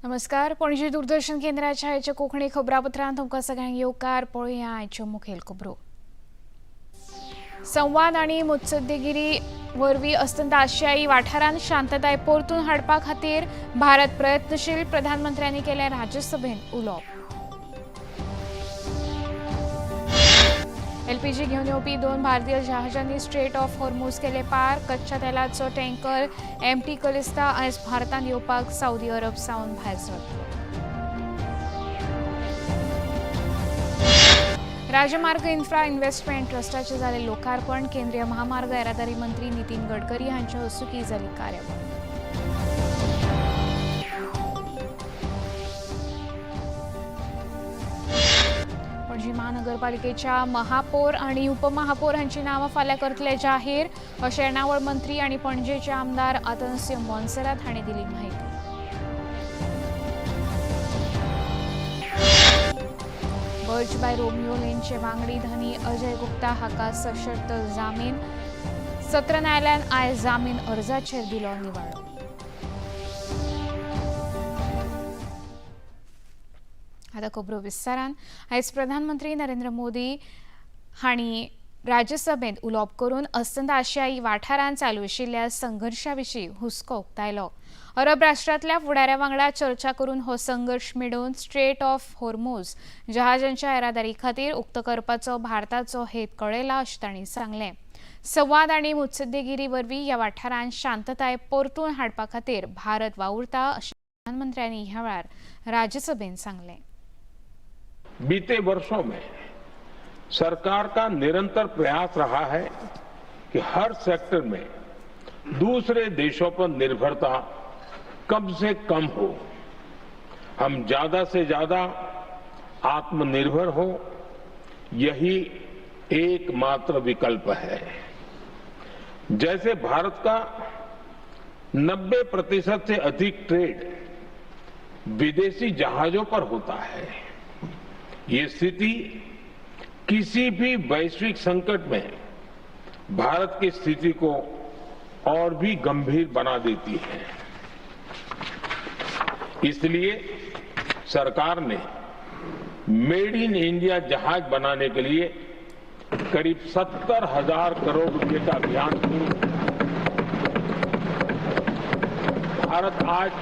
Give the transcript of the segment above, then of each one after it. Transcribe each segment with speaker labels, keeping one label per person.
Speaker 1: नमस्कार, पणजी दूरदर्शन केंद्राच्या आयच्या कोंकणी खबरापत्रांत तुमकां सगळ्यांक येवकार. पळोवया आयच्यो मुखेल खबरो. संवाद आनी मुत्सद्देगिरी वरवीं अस्तंत आशियाई वाठारांत शांतताय परतून हाडपा खातीर भारत प्रयत्नशील, प्रधानमंत्र्यांनी केलें राज्यसभेंत उलोवप. एलपीजी घेवन येवपी दोन भारतीय जहाजांनी स्ट्रेट ऑफ होर्मुझ केले पार. कच्च्या तेलाचो टँकर एमटी कलिस्ता आयज भारतांत येवपाक सावदी अरब सावन भायर सरतलो. राजमार्ग इन्फ्रा इन्व्हेस्टमेंट ट्रस्टाचें जालें लोकार्पण. केंद्रीय महामार्ग येरादारी मंत्री नितीन गडकरी हांचे हस्तुकीं जाली कार्यावळ. पणजी महानगरपालिकेच्या महापौर आणि उपमहापौर हांची नांवां फाल्यां करतले जाहीर, अशें येणावळ मंत्री आनी पणजेचे आमदार आतनसियो मोन्सेरात हांणी दिली म्हायती. बर्च बाय रोमियो लेनचे वांगडी धनी अजय गुप्ता हाका सशर्त जामीन. सत्र न्यायालयान आयज जामीन अर्जाचेर दिलो निवाडो. आतां खबरो विस्तारान. आयज प्रधानमंत्री नरेंद्र मोदी हांणी राज्यसभेंत उलोवप करून अस्तंत आशियाई वाठारांत चालू आशिल्ल्या संघर्शा विशीं हुस्को उक्तायलो. अरब राष्ट्रांतल्या फुडाऱ्या वांगडा चर्चा करून हो संघर्श मिडोवन स्ट्रेट ऑफ होर्मुझ जहाजांच्या येरादारी खातीर उक्तो करपाचो भारताचो हेत कळयला अशें तांणी सांगलें. संवाद आनी मुत्सद्देगिरी वरवीं ह्या वाठारांत शांतताय परतून हाडपा खातीर भारत वावुरता अशें प्रधानमंत्र्यांनी ह्या वेळार राज्यसभेंत सांगलें.
Speaker 2: बीते वर्षों में सरकार का निरंतर प्रयास रहा है कि हर सेक्टर में दूसरे देशों पर निर्भरता कम से कम हो, हम ज्यादा से ज्यादा आत्मनिर्भर हो। यही एकमात्र विकल्प है। जैसे भारत का 90% से अधिक ट्रेड विदेशी जहाजों पर होता है। ये स्थिति किसी भी वैश्विक संकट में भारत की स्थिति को और भी गंभीर बना देती है। इसलिए सरकार ने मेड इन इंडिया जहाज बनाने के लिए करीब 70,000 करोड़ रुपए का अभियान शुरू किया। भारत आज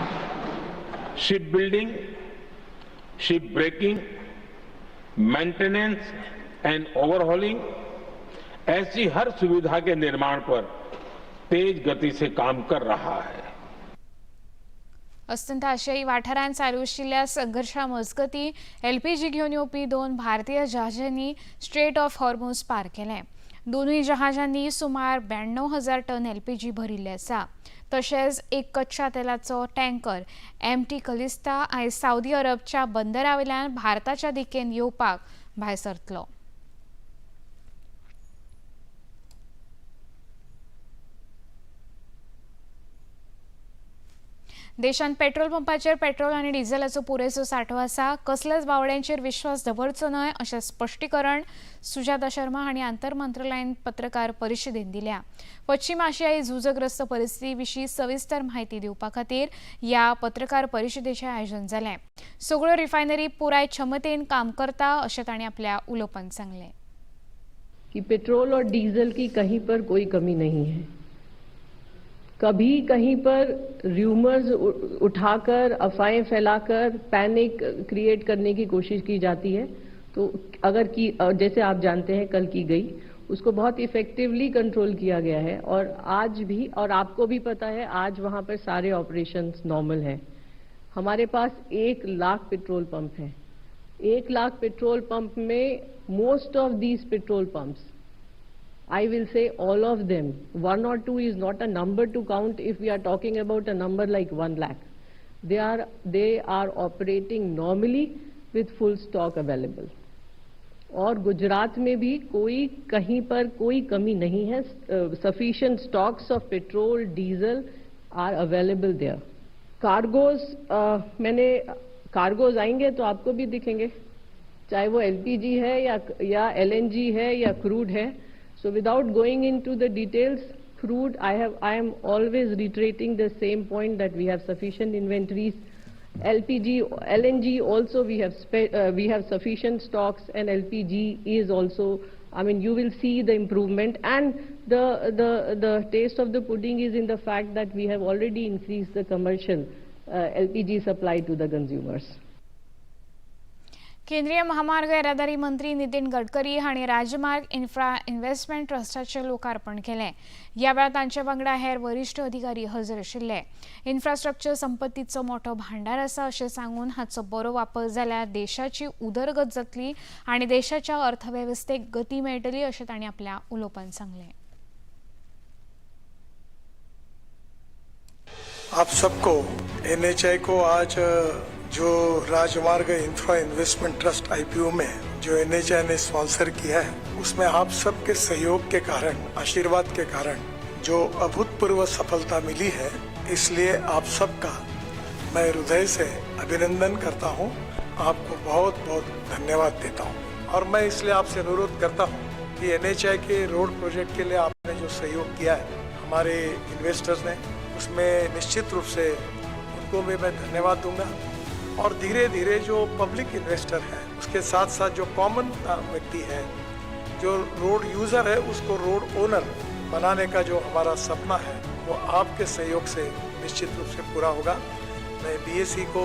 Speaker 2: ship building, ship breaking, maintenance and overhauling ऐसी हर सुविधा के निर्माण पर तेज गति से काम कर रहा है।
Speaker 1: अस्तंत आशियाई वाठारांत चालू आशिल्ल्या संघर्शा मजगतीं एलपीजी घेवन येवपी दोन भारतीय जहाजांनी स्ट्रेट ऑफ हॉर्मुझ पार केलें. दोनूय जहाजांनी सुमार 92,000 टन एलपीजी भरिल्लें आसा. तशेंच एक कच्च्या तेलाचो टँकर एमटी कलिस्ता आयज सावदी अरबच्या बंदरावेल्यान भारताच्या दिकेन येवपाक भायर सरतलो. देशांत पेट्रोल पंपाचेर पेट्रोल आनी डिझेलाचो पुरेसो सांठो आसा. कसल्याच बावड्यांचेर विश्वास दवरचो न्हय अशें स्पश्टीकरण सुजाता शर्मा हांणी आंतरमंत्रालयीन पत्रकार परिशदेंत दिल्या. पश्चिम आशियाई झुजग्रस्त परिस्थिती विशीं सविस्तर म्हायती दिवपा खातीर ह्या पत्रकार परिशदेचें आयोजन जालें. सगळ्यो रिफायनरी पुराय क्षमतेन काम करता अशें तांणी आपल्या उलोवपांत सांगलें.
Speaker 3: की पेट्रोल और डीजल की कहीं पर कोई कमी नहीं है। कभी कहीं पर र्यूमर्स उठाकर, अफवाहें फैलाकर पैनिक क्रिएट करने की कोशिश की जाती है। तो अगर की, जैसे आप जानते हैं कल की गई, उसको बहुत इफेक्टिवली कंट्रोल किया गया है और आज भी, और आपको भी पता है, आज वहां पर सारे ऑपरेशंस नॉर्मल हैं। हमारे पास 1 लाख पेट्रोल पंप हैं। 1 लाख पेट्रोल पंप में most of these petrol pumps, I will say all of them, 1 or 2 is not a number to count if we are talking about a number like 1 lakh. They are operating normally with full stock available. और गुजरात में भी कोई कहीं पर कोई कमी नहीं है। Sufficient stocks of petrol, diesel are available there. Cargoes, मैंने cargoes आएंगे तो आपको भी दिखेंगे, चाहे वो एलपीजी है या एलएनजी है या crude Hai. So without going into the details, crude, I am always reiterating the same point that we have sufficient inventories LPG, LNG also we have sufficient stocks, and LPG is also, I mean, you will see the improvement. And the taste of the pudding is in the fact that we have already increased the commercial LPG supply to the consumers.
Speaker 1: केंद्रीय महामार्ग येरादारी मंत्री नितीन गडकरी हांणी राजमार्ग infra investment ट्रस्टाचें लोकार्पण केलें. ह्या वेळार तांचे वांगडा हेर वरिश्ठ अधिकारी हजर आशिल्ले. इन्फ्रास्ट्रक्चर संपत्तीचो मोठो भांडार आसा अशें सांगून हाचो बरो वापर जाल्यार देशाची उदरगत जातली आनी देशाच्या अर्थवेवस्थेक गती मेळटली अशें तांणी आपल्या उलोवपांत सांगलें.
Speaker 4: आप सबको एनएचआई को आज जो Rajmarg infra investment trust IPO में जो एनएचआई ने स्पॉन्सर किया है, उसमें आप सबके सहयोग के कारण, आशीर्वाद के कारण जो अभूतपूर्व सफलता मिली है, इसलिए आप सबका मैं हृदय से अभिनंदन करता हूं, आपको बहुत बहुत धन्यवाद देता हूं। और मैं इसलिए आपसे अनुरोध करता हूं कि एनएचआई के रोड प्रोजेक्ट के लिए आपने जो सहयोग किया है हमारे इन्वेस्टर्स ने, उसमें निश्चित रूप से उनको भी मैं धन्यवाद दूंगा। और धीरे धीरे जो पब्लिक इन्वेस्टर है, उसके साथ साथ जो कॉमन व्यक्ति है, जो रोड यूज़र है, उसको रोड ओनर बनाने का जो हमारा सपना है, वो आपके सहयोग से निश्चित रूप से पूरा होगा। मैं बीएसई को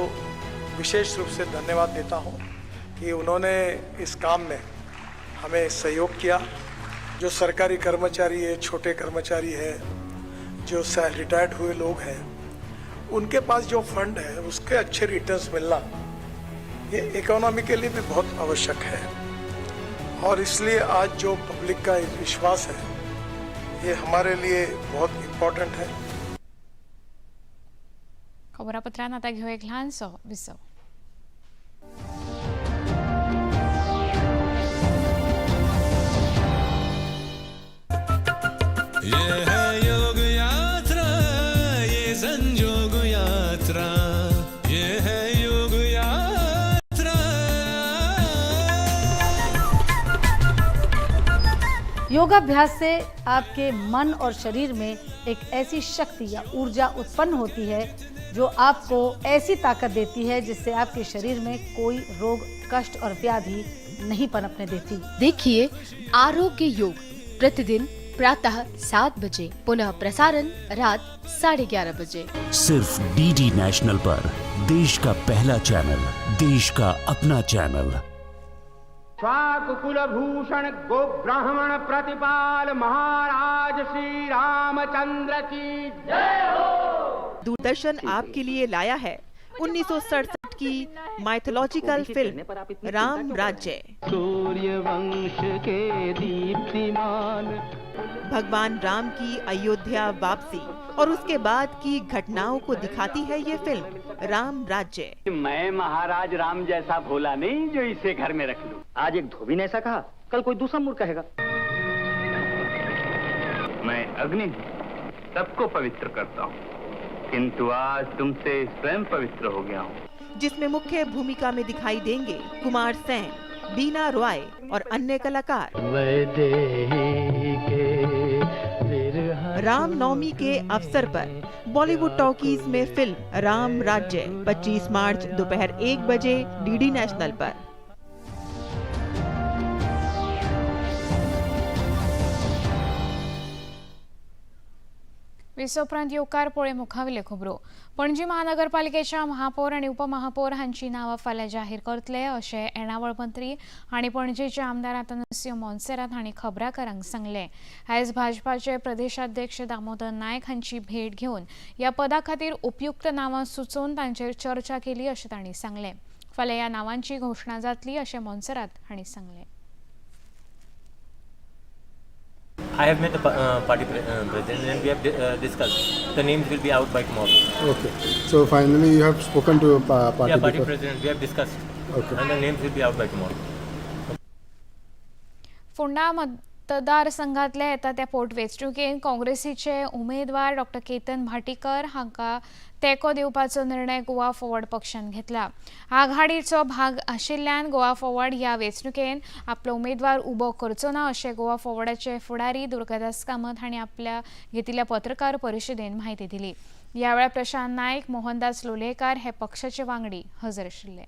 Speaker 4: विशेष रूप से धन्यवाद देता हूँ कि उन्होंने इस काम में हमें सहयोग किया। जो सरकारी कर्मचारी है, छोटे कर्मचारी है, जो रिटायर्ड हुए लोग हैं, उनके पास जो फंड है उसके अच्छे रिटर्न्स मिलना ये इकोनॉमी के लिए भी बहुत आवश्यक है। और इसलिए आज जो पब्लिक का विश्वास है ये हमारे लिए बहुत इम्पोर्टेंट है।
Speaker 1: खबरापत्रांत आता घेऊ एक ल्हानसो विसव.
Speaker 5: ये है योग यात्रा, ये संजोग यात्रा, ये है योग यात्रा.
Speaker 6: योगाभ्यास से आपके मन और शरीर में एक ऐसी शक्ति या ऊर्जा उत्पन्न होती है जो आपको ऐसी ताकत देती है जिससे आपके शरीर में कोई रोग, कष्ट और व्याधि नहीं पनपने देती।
Speaker 7: देखिए आरोग्य योग प्रतिदिन प्रातः 7 बजे, पुनः प्रसारण रात 11:30 बजे,
Speaker 8: सिर्फ डीडी नेशनल पर। देश का पहला चैनल, देश का अपना चैनल।
Speaker 9: कुलभूषण गोब्राह्मण प्रतिपाल महाराज श्री रामचंद्र की जय हो।
Speaker 10: दूरदर्शन आपके लिए लाया है 1967 की माइथोलॉजिकल फिल्म राम राज्य।
Speaker 9: सूर्यवंश के दीप्तिमान
Speaker 10: भगवान राम की अयोध्या वापसी और उसके बाद की घटनाओं को दिखाती है ये फिल्म राम राज्य।
Speaker 9: मैं महाराज राम जैसा भोला नहीं जो इसे घर में रख लूं। आज एक धोबी ने ऐसा कहा, कल कोई दूसरा मूर्ख कहेगा।
Speaker 11: मैं अग्नि सबको पवित्र करता हूँ, किंतु आज तुमसे स्वयं पवित्र हो गया हूँ।
Speaker 10: जिसमें मुख्य भूमिका में दिखाई देंगे कुमार सेन, बीना रॉय और अन्य कलाकार। रामनवमी के अवसर पर बॉलीवुड टॉकीज में फिल्म राम राज्य 25 मार्च दोपहर 1 बजे डीडी नेशनल पर।
Speaker 1: वीस उपरांत येवकार पळय मुखावेल्यो खबरो. पणजी महानगरपालिकेच्या महापौर आनी उपमहापौर हांची नांवां फाल्यां जाहीर करतले अशें येणावळ मंत्री आनी पणजेचे आमदार आतानासियो मोन्सेरात हांणी खबराकारांक सांगलें. आयज भाजपाचे प्रदेशाध्यक्ष दामोदर नायक हांची भेट घेवन ह्या पदा खातीर उपयुक्त नांवां सुचोवन तांचेर चर्चा केली अशें तांणी सांगलें. फाल्यां ह्या नांवांची घोशणा जातली अशें मोन्सेरात हांणी सांगलें.
Speaker 12: I have met the party president and we have discussed. The names will be out by tomorrow.
Speaker 13: Okay. So finally you have spoken to party.
Speaker 12: Yeah, party president. We have discussed.
Speaker 13: Okay.
Speaker 12: And the names will be out by tomorrow.
Speaker 1: Ponda मतदारसंघातल्या येता त्या पोटवेंचणुकेंत काँग्रेसीचे उमेदवार doctor Ketan Bhatikar हांकां तेंको दिवपाचो निर्णय Goa forward पक्षान घेतला. आघाडीचो भाग आशिल्ल्यान गोवा फॉरवर्ड ह्या वेंचणुकेंत आपलो उमेदवार उबो करचो ना अशें गोवा फॉरवर्डाचे फुडारी दुर्गादास कामत हांणी आपल्या घेतिल्ल्या पत्रकार परिशदेंत म्हायती दिली. ह्या वेळार प्रशांत नायक, मोहनदास लोलयेकार हे पक्षाचे वांगडी हजर आशिल्ले.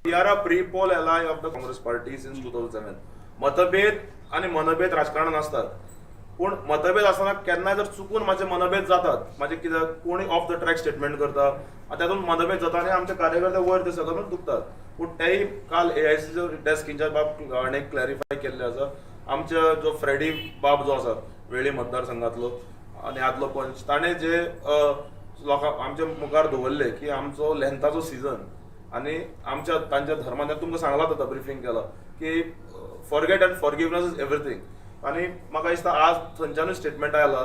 Speaker 14: We are a pre-poll ally of the Congress Party since 2007. मतभेद आणि मनभेद राजकारणात आसतात, पूण मतभेद आसतना केन्नाय जर चुकून म्हाजे मनभेद जातात, म्हाजे कित्याक कोणी ऑफ the track statement करता आनी तातूंत मतभेद जाता आनी आमचे कार्यकर्ते वयर ते सगळे दुखतात. पूण तेय काल एआयसीचो डेस्क इन्चार्ज बाब हाणें क्लॅरिफाय केल्लें आसा. आमचे जो फ्रेडी बाब जो आसा वेळ्ळी मतदारसंघातलो आनी आदलो पंच, ताणें जे लोकां आमच्या मुखार दवरले की आमचो लेंताचो सिजन आनी आमच्या तांच्या धर्मान तुमकां सांगलां आतां ब्रिफींग केलां की forget and forgiveness is everything. आनी म्हाका दिसता आज थंयच्यानूच स्टेटमेंट आयला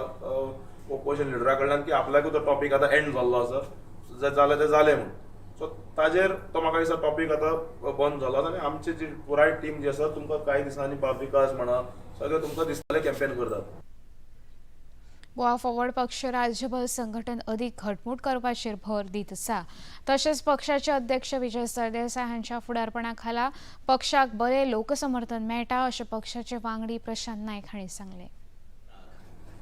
Speaker 14: ओपोजिशन लिडरा कडल्यान की आपल्याकूय तो टॉपीक आतां एंड जाल्लो आसा, जे जालें तें जालें म्हूण. सो ताजेर तो म्हाका दिसता टॉपीक आतां बंद जालो आनी आमची जी पुराय टीम जी आसा, तुमकां कांय दिसांनी बाब विकास म्हणा सगळे तुमकां दिसतले कॅम्पेन करतात.
Speaker 1: गोवा फॉरवर्ड पक्ष राज्यभर संघटन अदीक घटमूट करपाचेर भर दीत आसा. तशेंच पक्षाचे अध्यक्ष विजय सरदेसाय हांच्या फुडारपणा खाला पक्षाक बरें लोकसमर्थन मेळटा अशें पक्षाचे वांगडी प्रशांत नायक हांणी सांगलें.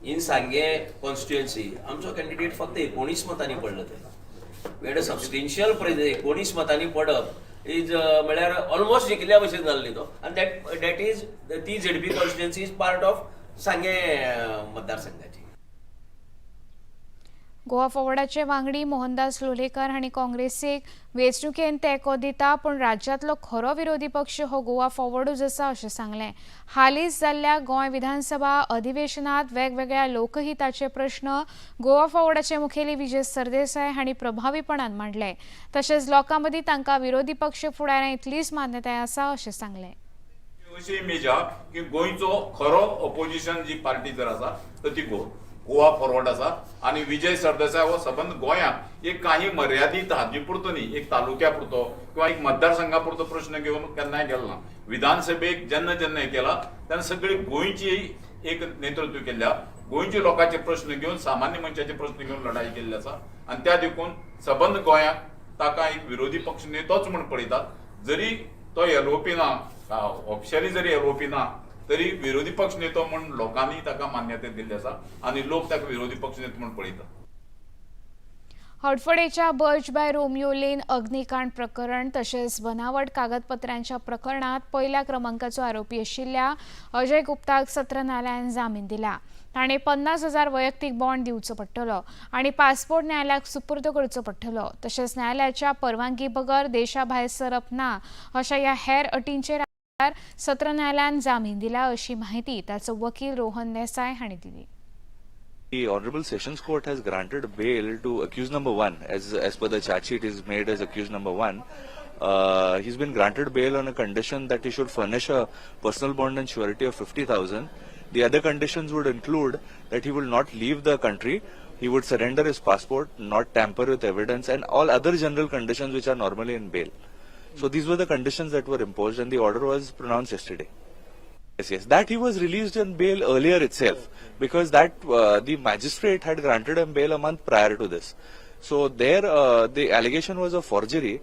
Speaker 15: इन सांगे कॉन्स्टिट्युएन्सी आमचो कॅन्डिडेट फक्त 19 मतांनी पडलो. ते we had a substantial. 19 मतांनी पडप is म्हळ्यार ऑलमोस्ट जिखिल्ल्या भशेन जाल्ली तो. आनी that that is ती ZP constituency is part of Sanguem मतदारसंघाची.
Speaker 1: गोवा फॉरवर्डाचे वांगडी मोहनदास लोलयेकर हांणी काँग्रेसीक वेंचणुकेन तेंको दिता, पूण राज्यांतलो खरो विरोधी पक्ष हो गोवा फॉरवर्डूच आसा अशें सांगलें. हालींच जाल्ल्या गोंय विधानसभा अधिवेशनात वेगवेगळ्या लोकहिताचे प्रश्न गोवा फॉरवर्डाचे मुखेली विजय सरदेसाय हांणी प्रभावीपणान मांडले. तशेंच लोकां मदीं तांकां विरोधी पक्ष फुडाऱ्यां इतलीच मान्यताय आसा अशें सांगलें.
Speaker 16: अशी इमेज आहा की गोंयचो खरो ओपोजिशन जी पार्टी जर आसा तर ती गोवा फॉरवर्ड आसा आनी विजय सरदेसाय हो सबंद गोंयांत एक काही मर्यादीत हाजी पुरतो न्ही, एक तालुक्या पुरतो किंवा एक मतदारसंघा पुरतो प्रश्न घेवन केन्नाय गेलो ना. विधानसभेक जेन्ना जेन्ना हें केला तेन्ना सगळी गोंयची एक नेतृत्व केल्लें आहा. गोंयचे लोकांचे प्रश्न घेवन, सामान्य मनशाचे प्रश्न घेवन लढाई केल्ली आसा आनी त्या देखून सबंद गोंयांत ताका एक विरोधी पक्ष नेतोच म्हूण पळयतात. जरी तो एलओपी ना, ऑफिशियली जरी एलओपी ना, तरी विरोधी पक्ष नेतो म्हूण लोकांनी ताका मान्यता दिल्ली आसा आनी लोक ताका विरोधी पक्ष नेतो म्हूण पळयतात.
Speaker 1: हडफडेच्या बर्च बाय रोमियो लेन अग्निकांड प्रकरण तशेंच बनावट कागदपत्रांच्या प्रकरणात पयल्या क्रमांकाचो आरोपी आशिल्ल्या अजय गुप्ताक सत्र न्यायालयान जामीन दिला. ताणें 50,000 वैयक्तीक बॉन्ड दिवचो पडटलो आनी पासपोर्ट न्यायालयाक सुपूर्द करचो पडटलो. तशेंच न्यायालयाच्या परवानगी बगर देशा भायर सरप ना अशा ह्या हेर अटींचेर सत्र न्यायालयान जामीन दिला अशी माहिती ताचो वकील रोहन देसाय हांणी दिली.
Speaker 17: The Honorable Sessions Court has granted bail to accused number one, as per the charge sheet is made as accused number one. He's been granted bail on a condition that he should furnish a personal bond and surety of 50,000. The other conditions would include that he will not leave the country, he would surrender his passport, not tamper with evidence, and all other general conditions which are normally in bail. So these were the conditions that were imposed, and the order was pronounced yesterday. Yes. That he was released on bail earlier itself because that the magistrate had granted him bail a month prior to this. So there, the allegation was of forgery.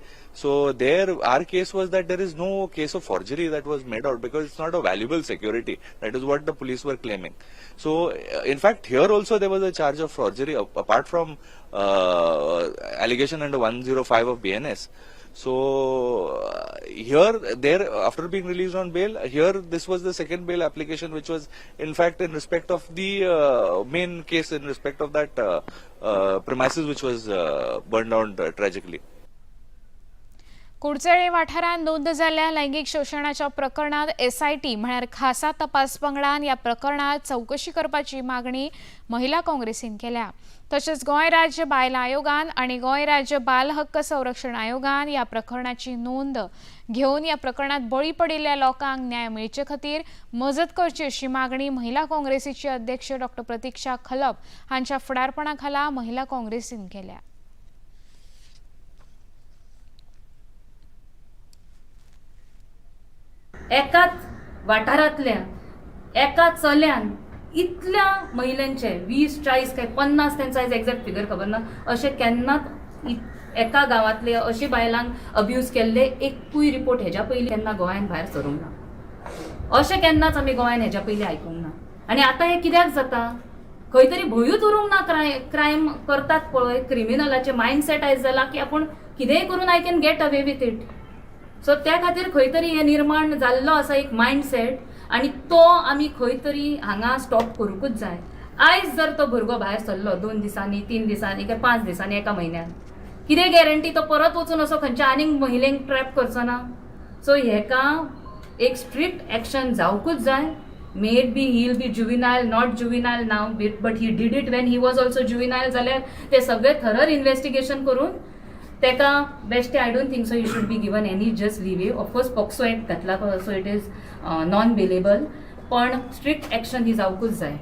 Speaker 17: So there, our case was that there is no case of forgery that was made out because it's not a valuable security. That is what the police were claiming. So, in fact, here also there was a charge of forgery apart from allegation under 105 of BNS. So here, there, after being released on bail, here this was the second bail application, which was in fact in respect of the main case, in respect of that premises which was burned down tragically.
Speaker 1: Curchorem वाठारांत नोंद जाल्ल्या लैंगीक शोशणाच्या प्रकरणात SIT म्हळ्यार खासा तपास पंगडान ह्या प्रकरणात चवकशी करपाची मागणी महिला काँग्रेसीन केल्या. तशेंच गोंय राज्य बायलां आयोगान आनी गोंय राज्य बाल हक्क संरक्षण आयोगान ह्या प्रकरणाची नोंद घेवन ह्या प्रकरणात बळी पडिल्ल्या लोकांक न्याय मेळचे खातीर मजत करची अशी मागणी महिला काँग्रेसीची अध्यक्ष डॉ प्रतिक्षा खलप हांच्या फुडारपणा खाला महिला काँग्रेसीन केल्या.
Speaker 18: एकाच वाठारांतल्या एका चल्यान इतल्या महिलांचे 20, 40 काय 50, तेंचो आयज एग्जॅक्ट फिगर खबर ना, अशें केन्नाच एका गांवांतले अशे बायलांक अब्यूज केल्ले एकूय रिपोर्ट हेज्या पयलीं केन्ना गोंयान भायर सरूंक ना. अशें केन्नाच आमी गोंयान हेज्या पयलीं आयकूंक ना. आनी आतां हें कित्याक जाता? खंय तरी भंयूच उरूंक ना. क्रायम करतात पळय, क्रिमिनलाचे मायंडसेट आयज जाला की आपूण कितेंय करून I can get away with it. So त्या खातीर खंय तरी हें निर्माण जाल्लो आसा एक मायंडसेट आनी तो आमी खंय तरी हांगा स्टॉप करूंकूच जाय. आयज जर तो भुरगो भायर सरलो 2 दिसांनी, 3 दिसांनी काय 5 दिसांनी, एका म्हयन्यान, कितें गॅरंटी तो परत वचून असो खंयच्या आनीक महिलेक ट्रॅप करचो ना? सो हेका एक स्ट्रिक्ट एक्शन जावकूच जाय. May it be he'll be juvenile, not juvenile now, but he did it when he was also juvenile जाल्यार ते सगळे थरर इन्वेस्टिगेशन करून तेका बेश्टे, I don't think so you should be given any just leeway. Of course POCSO Act घातला, so it is non bailable, पण strict action ही जावकूच जाय.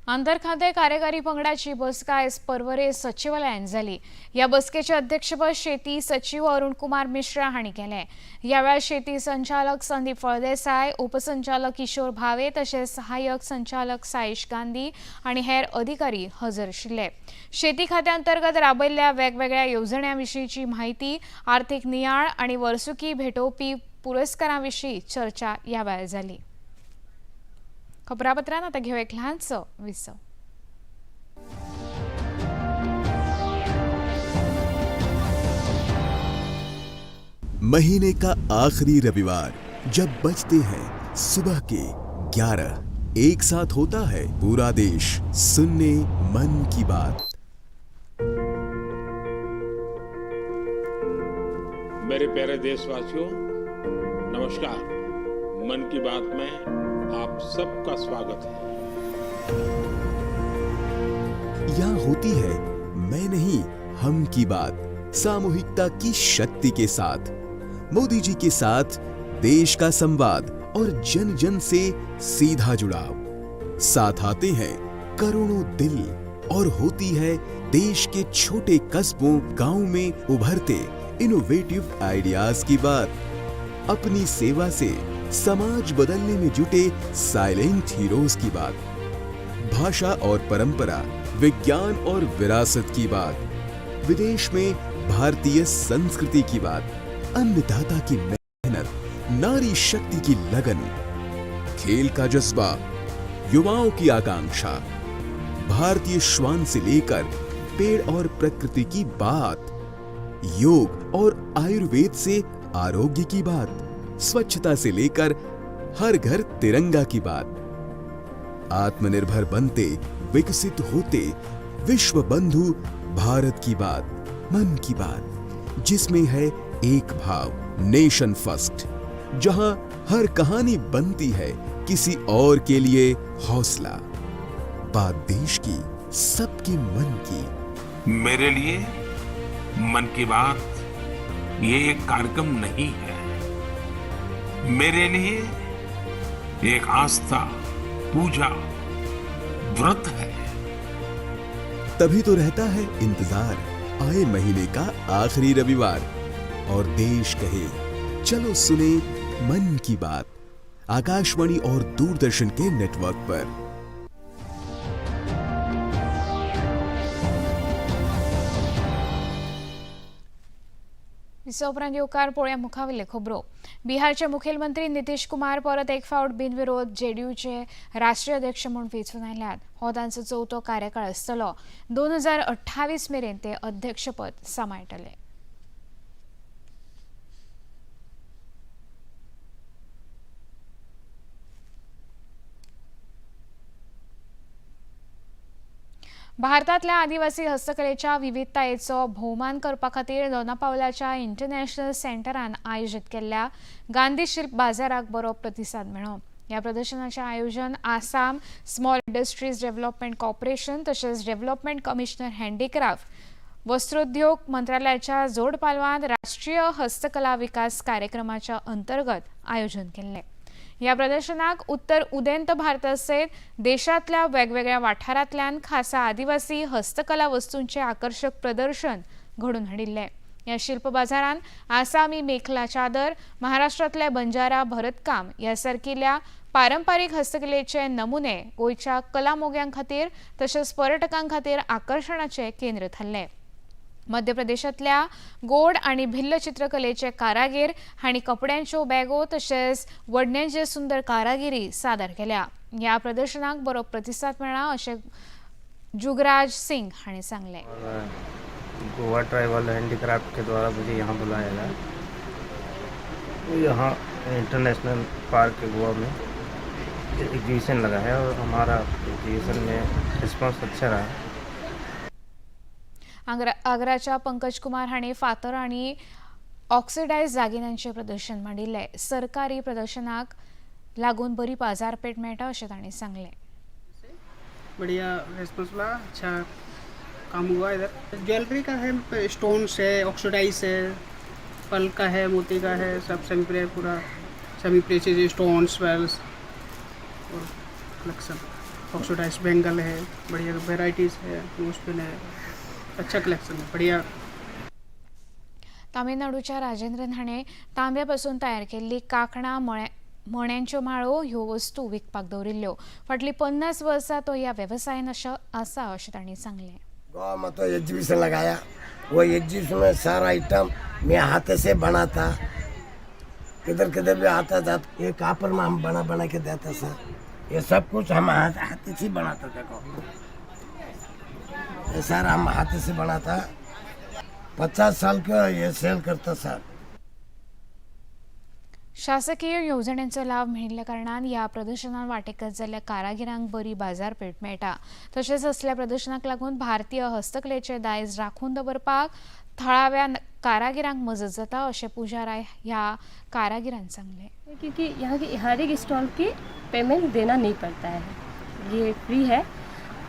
Speaker 1: आंतरखाते कार्यकारी पंगडाची बसका आयज पर्वरे सचिवालयांत जाली. ह्या बसकेचे अध्यक्षपद शेती सचिव अरुण कुमार मिश्रा हांणी केलें. ह्या वेळार शेती संचालक संदीप फळदेसाय, उपसंचालक किशोर भावे तशेंच सहाय्यक संचालक साईश गांधी आनी हेर अधिकारी हजर आशिल्ले. शेती खात्या अंतर्गत राबयल्ल्या वेगवेगळ्या येवजण्यां विशींची म्हायती, आर्थीक नियाळ आनी वर्सुकी भेटोवपी पुरस्कारां विशीं चर्चा ह्या वेळार जाली. खबरापत्रांत आतां घेवया एक ल्हानसो विसव.
Speaker 19: महीने का आखिरी रविवार, जब बजते हैं सुबह के 11, एक साथ होता है पूरा देश सुनने मन की बात.
Speaker 2: मेरे प्यारे देशवासियों, नमस्कार. मन की बात में आप सबका स्वागत है.
Speaker 19: यहाँ होती है मैं नहीं, हम की बात, सामूहिकता की शक्ति के साथ. मोदी जी के साथ देश का संवाद और जन जन से सीधा जुड़ाव. साथ आते हैं करोड़ों दिल और होती है देश के छोटे कस्बों, गांव में उभरते इनोवेटिव आइडियाज की बात. अपनी सेवा से समाज बदलने में जुटे साइलेंट हीरोज की बात. भाषा और परंपरा, विज्ञान और विरासत की बात. विदेश में भारतीय संस्कृति की बात. अन्नदाता की मेहनत, नारी शक्ति की लगन, खेल का जज्बा, युवाओं की आकांक्षा, भारतीय श्वान से लेकर पेड़ और प्रकृति की बात, योग और आयुर्वेद से आरोग्य की बात, स्वच्छता से लेकर हर घर तिरंगा की बात. आत्मनिर्भर बनते, विकसित होते विश्व बंधु भारत की बात, मन की बात, जिसमें है एक भाव, नेशन फर्स्ट. जहां हर कहानी बनती है किसी और के लिए हौसला. बात देश की, सबके मन की.
Speaker 2: मेरे लिए मन की बात ये एक कार्यक्रम नहीं है. मेरे लिए एक आस्था, पूजा, व्रत है.
Speaker 19: तभी तो रहता है इंतजार आए महीने का आखिरी रविवार और देश कहे, चलो सुने मन की बात, आकाशवाणी और दूरदर्शन के नेटवर्क पर.
Speaker 1: विसवा उपरांत येवकार. पळोवया मुखावयल्यो खबरो. बिहारचे मुखेलमंत्री नितीश कुमार परत एक फावट बिनविरोध जेडीयूचे राष्ट्रीय अध्यक्ष म्हूण वेंचून आयल्यात. हो तांचो चवथो कार्यकाळ आसतलो. 2028 मेरेन ते अध्यक्षपद सांबाळटले. भारतांतल्या आदिवासी हस्तकलेच्या विविधतायेचो भोवमान करपा खातीर दोनापावलाच्या इंटरनॅशनल सेंटरान आयोजीत केल्ल्या गांधी शिल्प बाजाराक बरो प्रतिसाद मेळ्ळो. ह्या प्रदर्शनाचें आयोजन Assam small industries development corporation तशेंच डेव्हलपमेंट कमिशनर हँडीक्राफ्ट, वस्त्रोद्योग मंत्रालयाच्या जोड पालवान राष्ट्रीय हस्तकला विकास कार्यक्रमाच्या अंतर्गत आयोजन केल्लें. ह्या प्रदर्शनाक उत्तर उदेंत भारता सयत देशांतल्या वेगवेगळ्या वाठारांतल्यान खासा आदिवासी हस्तकला वस्तूंचे आकर्शक प्रदर्शन घडोवन हाडिल्लें. ह्या शिल्प बाजारान आसामी मेखला चादर, महाराष्ट्रांतले बंजारा भरतकाम ह्या सारकिल्या पारंपारीक हस्तकलेचे नमुने गोंयच्या कला मोग्यां खातीर तशेंच पर्यटकां खातीर आकर्शणाचे केंद्र थारले. मध्य प्रदेशांतल्या गोड आनी भिल्ल चित्रकलेचे कारागीर हांणी कपड्यांच्यो बॅगो तशेंच वडण्यांचे सुंदर कारागिरी सादर केल्या. ह्या प्रदर्शनाक बरो प्रतिसाद मेळ्ळा अशें जुगराज सिंग हांणी सांगलें.
Speaker 20: और गोवा ट्राइबल हैंडीक्राफ्ट के द्वारा मुझे यहाँ बुलाया गया. यहाँ इंटरनेशनल पार्क गोवा में एग्जीबिशन लगा है और हमारा एग्जीबिशन में रिस्पांस अच्छा रहा.
Speaker 1: आग्राच्या पंकज कुमार हांणी फातर आनी ऑक्सिडायज दागिन्यांचें प्रदर्शन मांडिल्लें. सरकारी प्रदर्शनाक लागून बरी बाजारपेठ मेळटा अशें तांणी सांगलें.
Speaker 21: बढ़िया रिस्पॉन्स मिला, अच्छा काम हुआ. इधर ज्वेलरी का है, स्टोन्स है, ऑक्सीडाइज है, पर्ल का है, मोती का है, सब सेमी पूरा सेमी प्रेशियस स्टोन्स वेल्स और कलेक्शन, ऑक्सीडाइज बैंगल है, बढ़िया वेराइटीज़ है, नोज है, अच्छा कलेक्शन है बढ़िया.
Speaker 1: तामिळनाडूच्या राजेंद्रन हाणें तांब्यापासून तयार केल्ली कांकणां, मण्यांच्यो माळो ह्यो वस्तू विकपाक दवरिल्ल्यो. फाटलीं 50 वर्सां तो ह्या वेवसायान आसा अशें तांणी सांगलें.
Speaker 22: गोवा में तो एग्जीबिशन लगाया, वो एग्जीबिशन में सारा आइटम मैं हाथ से बनाता. किधर किधर भी आता जाता, ये कापर में हम बना बना के देता सर. ये सब कुछ हम हाथ हाथ से बनाता. देखो, ये सारा हम हाथ से बनाता. 50 साल का ये सेल करता सर.
Speaker 1: शासकीय येवजण्यांचो लाभ मेळिल्ल्या कारणान ह्या प्रदर्शनात वांटेकार जाल्ल्या कारागिरांक बरी बाजारपेठ मेळटा. तशेंच असल्या प्रदर्शनाक लागून भारतीय हस्तकलेचे दायज राखून दवरपाक थळाव्या कारागिरांक मजत जाता अशें पुजा राय ह्या कारागिरान सांगलें.
Speaker 23: क्योंकि यहाँ के हर एक स्टॉल की पेमेंट देना नहीं पड़ता है, ये फ्री है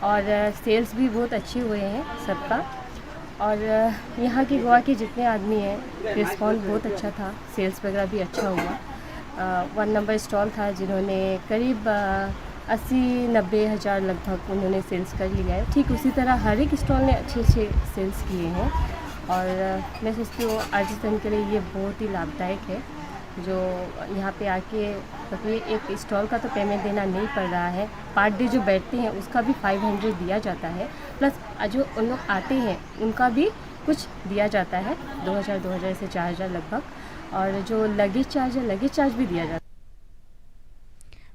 Speaker 23: और सेल्स भी बहुत अच्छे हुए हैं सबका. और यहाँ के गोवा के जितने आदमी हैं, रिस्पॉन्स बहुत अच्छा था, सेल्स वगैरह भी अच्छा हुआ. 1 नंबर स्टॉल था जिन्होंने करीब 80-90 हज़ार लगभग उन्होंने सेल्स कर लिया है. ठीक उसी तरह हर एक स्टॉल ने अच्छे अच्छे सेल्स किए हैं और मैं सोचती हूँ आर्टिसन के लिए ये बहुत ही लाभदायक है, जो यहाँ पे आके क्योंकि एक स्टॉल का तो पेमेंट देना नहीं पड़ रहा है. पर डे जो बैठते हैं उसका भी 500 दिया जाता है, प्लस जो उन लोग आते हैं उनका भी कुछ दिया जाता है, 2000 2000 से 4000 लगभग. और जो लगेज चार्ज है, लगेज चार्ज भी दिया जाता है.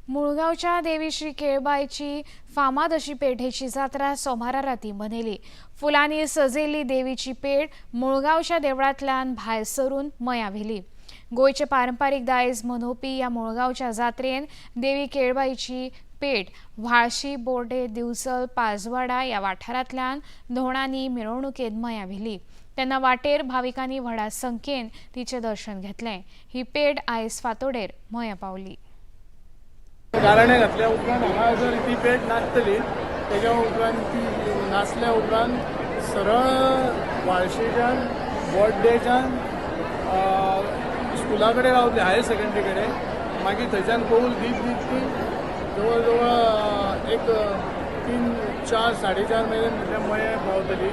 Speaker 1: मुळगावच्या देवी श्री केळबायची फामाद अशी पेठेची जात्रा सोमारा राती मनयली. फुलांनी सजयल्ली देवीची पेठ मुळगावच्या देवळांतल्यान भायर सरून मया व्हेली. गोंयचे पारंपारीक दायज मनोवपी ह्या मुळगावच्या जात्रेन देवी केळबायची पेठ व्हाळशी, बोर्डे, दिवचल, पाजवाडा ह्या वाठारांतल्यान धोणांनी मिरवणुकेन मया व्हेली. तेन्ना वाटेर भाविकांनी व्हडा संख्येन तिचें दर्शन घेतलें. ही पेठ आयज फांतोडेर मया पावली.
Speaker 24: गाराणें घातल्या उपरांत हांगा जर ती पेट नाचतली, तेज्या उपरांत ती नाचल्या उपरांत सरळ व्हाळशेच्यान बोड्डेच्यान स्कुला कडेन रावतली, हायर सेकंडरी कडेन. मागीर थंयच्यान कौल दीत दीत ती जवळ जवळ एक 3 4 4.5 मेरेन म्हटल्यार मयें पावतली.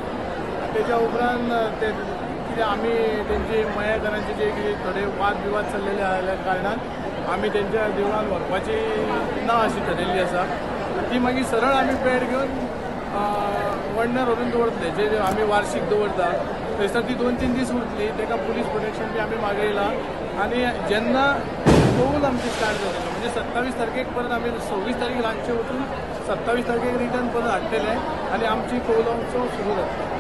Speaker 24: तेज्या उपरांत ते कितें आमी तेंची मयेकारांचे जे कितें थोडे वाद विवाद चल्लेले आसल्या कारणान आमी तेंच्या देवळान व्हरपाची ना अशी ठरयल्ली आसा. ती मागीर सरळ आमी पेट घेवन वडण्यार व्हरून दवरतले, जे आमी वार्षीक दवरता थंयसर ती 2-3 दीस उरतली. ताका पुलीस प्रोटेक्शन बी आमी मागयलां आनी जेन्ना कौल आमची स्टार्ट जातलो म्हणजे 27 तारखेक परत आमी 26 तारखेक रातचे वचून 27 तारखेक रिटर्न परत हाडटले आनी आमची कौल सुरू जातली.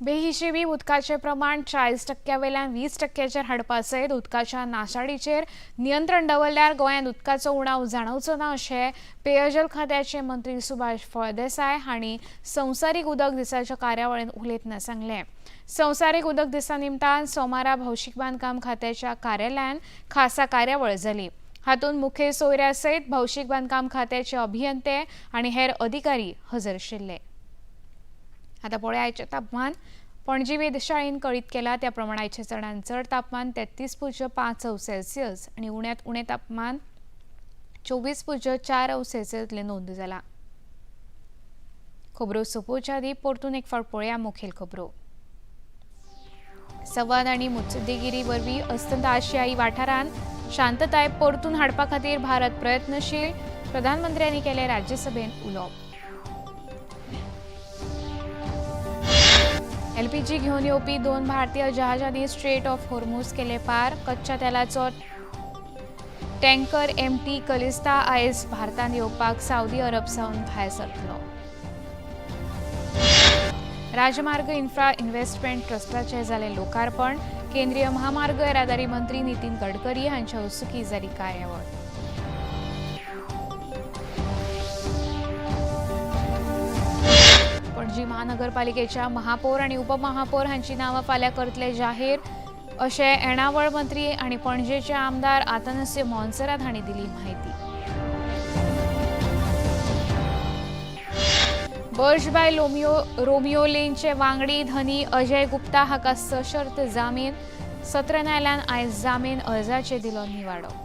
Speaker 1: बेहिशेबी उदकाचें प्रमाण 40% वयल्यान 20% हाडपा सयत उदकाच्या नाशाडीचेर नियंत्रण दवरल्यार गोंयांत उदकाचो उणाव जाणवचो ना अशें पेयजल खात्याचे मंत्री सुभाष फळदेसाय हांणी संवसारीक उदक दिसाच्या कार्यावळींत उलयतना सांगलें. संवसारीक उदक दिसा निमतान सोमारा भौशीक बांदकाम खात्याच्या कार्यालयान खासा कार्यावळ जाली. हातूंत मुखेल सोयऱ्या सयत भौशीक बांदकाम खात्याचे अभियंते आनी हेर अधिकारी हजर आशिल्ले. आतां पळया आयचें तापमान. पणजी वेधशाळेन कळीत केला त्या प्रमाण आयचें चडांत चड तापमान 33.5 अंश सेल्सियस आनी उण्यांत उणें तापमान 24.4 अंश सेल्सियस इतलें नोंद जाला. खबरो सोंपोवच्या आदीं परतून एक फावट पळया मुखेल खबरो. संवाद आनी मुत्सद्देगिरी वरवीं अस्तंत आशियाई वाठारांत शांतताय परतून हाडपा खातीर भारत प्रयत्नशील, प्रधानमंत्र्यांनी केलें राज्यसभेंत उलोवप. एलपीजी घेवन येवपी 2 भारतीय जहाजांनी स्ट्रेट ऑफ होर्मुझ केले पार. कच्च्या तेलाचो टँकर एमटी कलिस्ता आयज भारतांत येवपाक सावदी अरब सावन भायर सरतलो. राजमार्ग इन्फ्रा इन्व्हेस्टमेंट ट्रस्टाचें जालें लोकार्पण. केंद्रीय महामार्ग येरादारी मंत्री नितीन गडकरी हांच्या हस्तुकीं जाली कार्यावळ. पणजी महानगरपालिकेच्या महापौर आनी उपमहापौर हांची नांवां फाल्यां करतले जाहीर अशें येणावळ मंत्री आनी पणजेचे आमदार आतानासियो मोन्सेरात हांणी दिली म्हायती. बर्ज बाय रोमियो लेनचे वांगडी धनी अजय गुप्ता हाका सशर्त जामीन. सत्र न्यायालयान आयज जामीन अर्जाचेर दिलो निवाडो.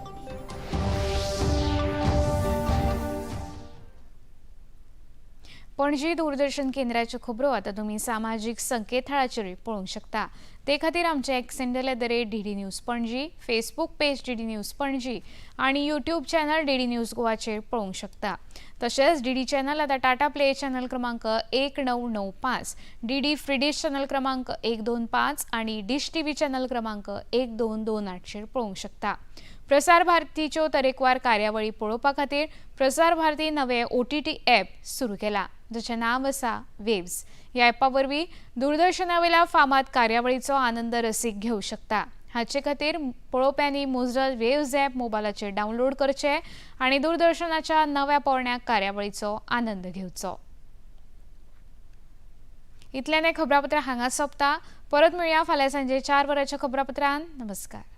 Speaker 1: पणजी दूरदर्शन केंद्राच्यो खबरो आतां तुमी सामाजीक संकेतथळाचेरूय पळोवंक शकता. ते खातीर आमचे X handle @DD News Panaji, Facebook page DD News Panaji आनी यूट्यूब चॅनल डीडी न्यूज गोवाचेर पळोवंक शकता. तशेंच डीडी चॅनल आतां टाटा प्ले चॅनल क्रमांक 1995, डीडी फ्री डिश चॅनल क्रमांक 125 आनी डिश टीव्ही चॅनल क्रमांक 1228चेर पळोवंक शकता. प्रसार भारतीच्यो तरेकवार कार्यावळी पळोवपा खातीर प्रसार भारती नवे OTT app सुरू केला, जाचें नांव आसा वेव्स. ह्या ॲपा वरवीं दूरदर्शनावेल्या फामाद कार्यावळीचो आनंद रसीक घेवं शकता. हाचे खातीर पळोवप्यांनी मुजरत वेव्स ॲप मोबायलाचेर डावनलोड करचें आनी दूरदर्शनाच्या नव्या पोरण्या कार्यावळीचो आनंद घेवचो. इतल्यान हें खबरापत्र हांगा सोंपता. परत मेळया फाल्यां सांजे 4 वरांच्या खबरापत्रान. नमस्कार.